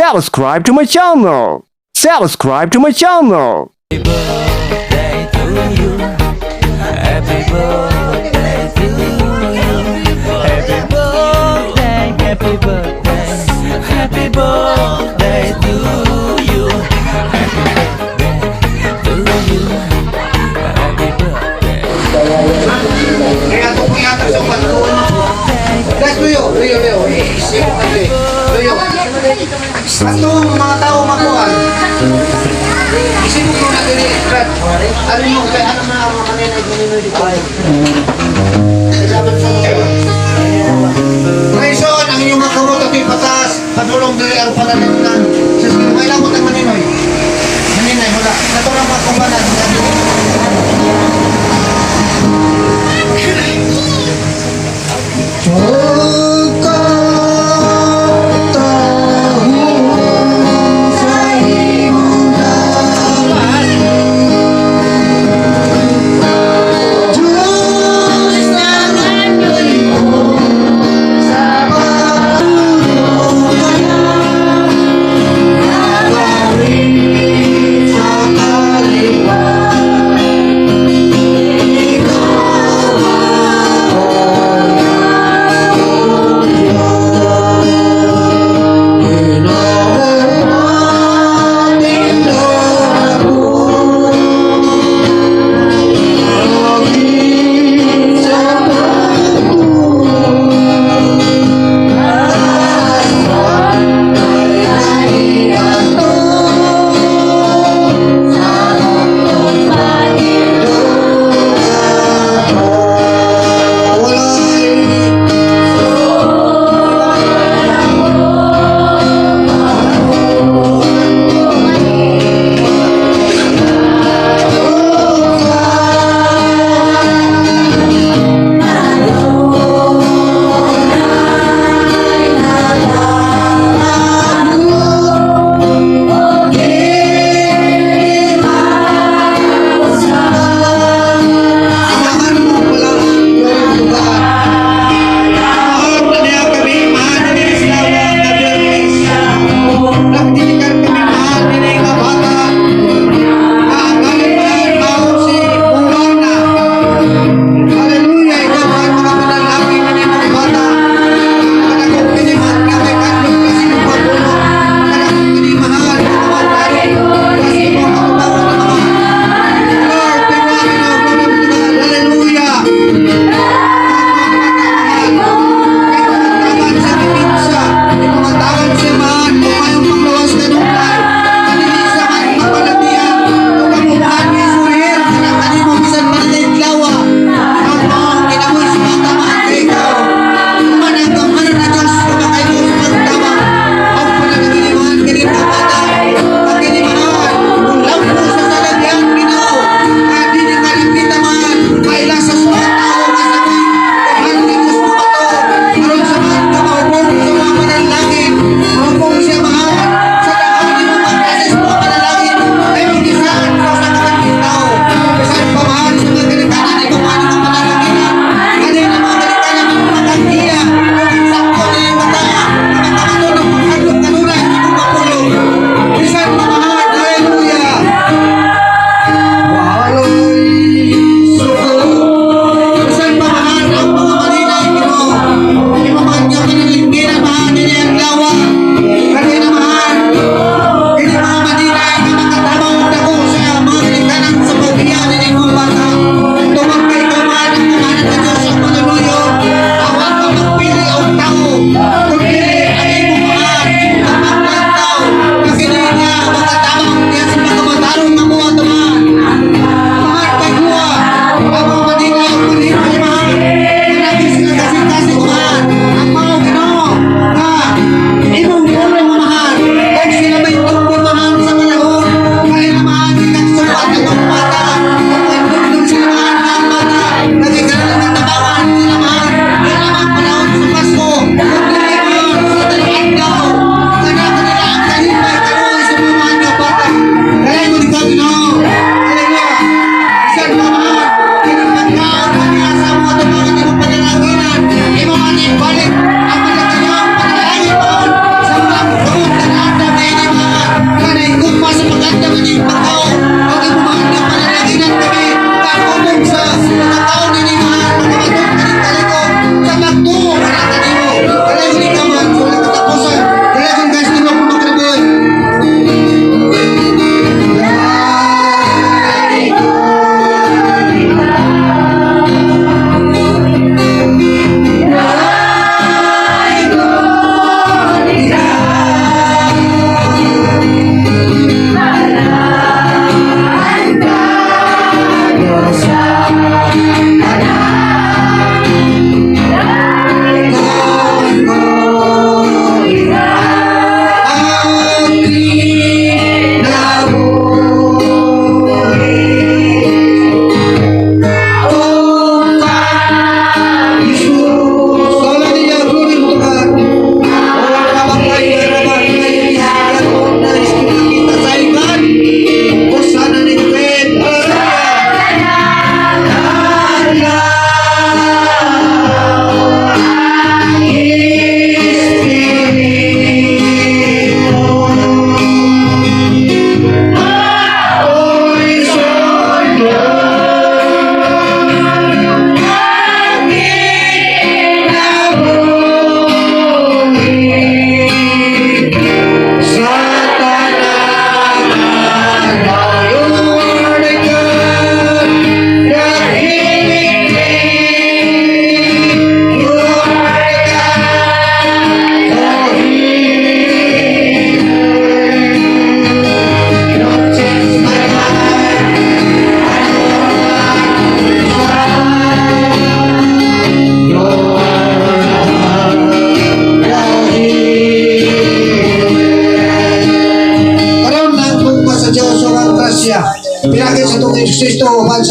Subscribe to my channel. Subscribe to my channel. Happy birthday to you. Happy birthday to you. Happy birthday, happy birthday. Happy birthday to you. Happy birthday to you. Happy birthday. Kaya ito kung yata sa pagkawan. Guys, luyo, luyo, luyo. Luyo. Atong mga tao makuha. Isipin mo na dili, Brad. Ano mo, kaya ano na ang mga kanina maninoy dito. Dapat sa Ngayon, ang inyong mga kamot at patas, padulong dili ang panalangin. Sa sige, may lamot ang maninoy. Maninoy, wala. Nato lang mga kumanan. Pagkatahong sa imong langit, Diyos ng sa pagtulong.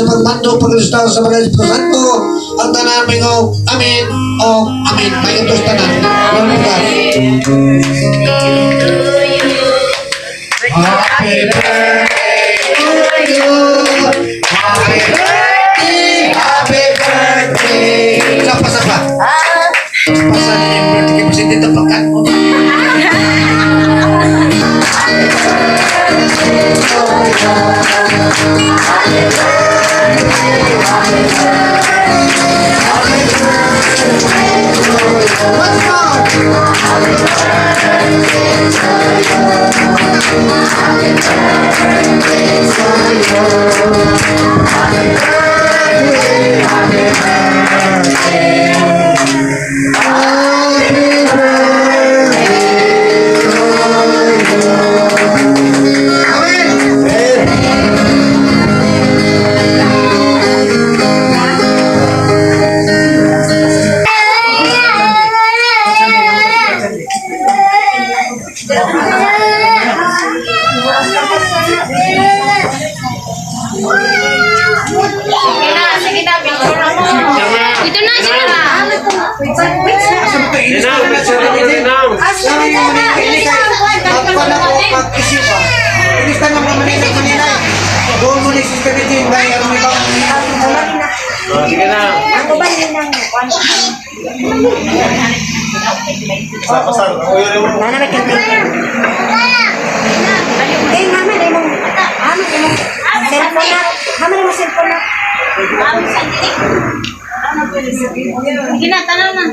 sa pagmando paglustaw sa Banal Espiritu Santo. Ang tanan mingo, amen o amen. May utos tanan. Lord God. Happy birthday to you. Happy birthday, happy birthday. Sapa, sapa. Pasa na yung birthday kay Presidente pagkat mo. Once more. Happy birthday to you. Amen. Sige na, sige na, picture mo. Dito na, sige na. Ninang, picture mo, Ninang. Pagpala ko, pag-isip ah. Inis na naman Manila, Manila. Doon mo ni Sister Regine, may ano may bang. Oh, sige na. Ako ba ninang kwan? Nana may kantin. Eh, mama na imong mama na imong cellphone na. Mama na imong cellphone na. Sige na, tanaw na.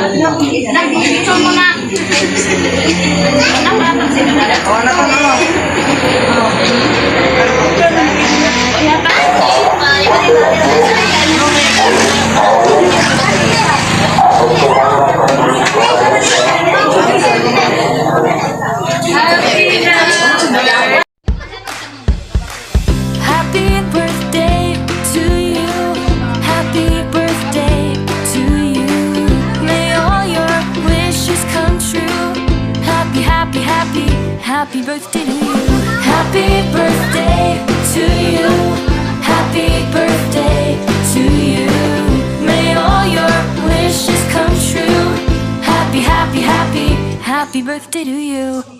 Picture mo na. Happy birthday to you. Happy birthday to you. May all your wishes come true. Happy, happy, happy, happy birthday to you. Happy birthday to you. Happy birthday to you. May all your wishes come true. Happy, happy, happy, happy birthday to you.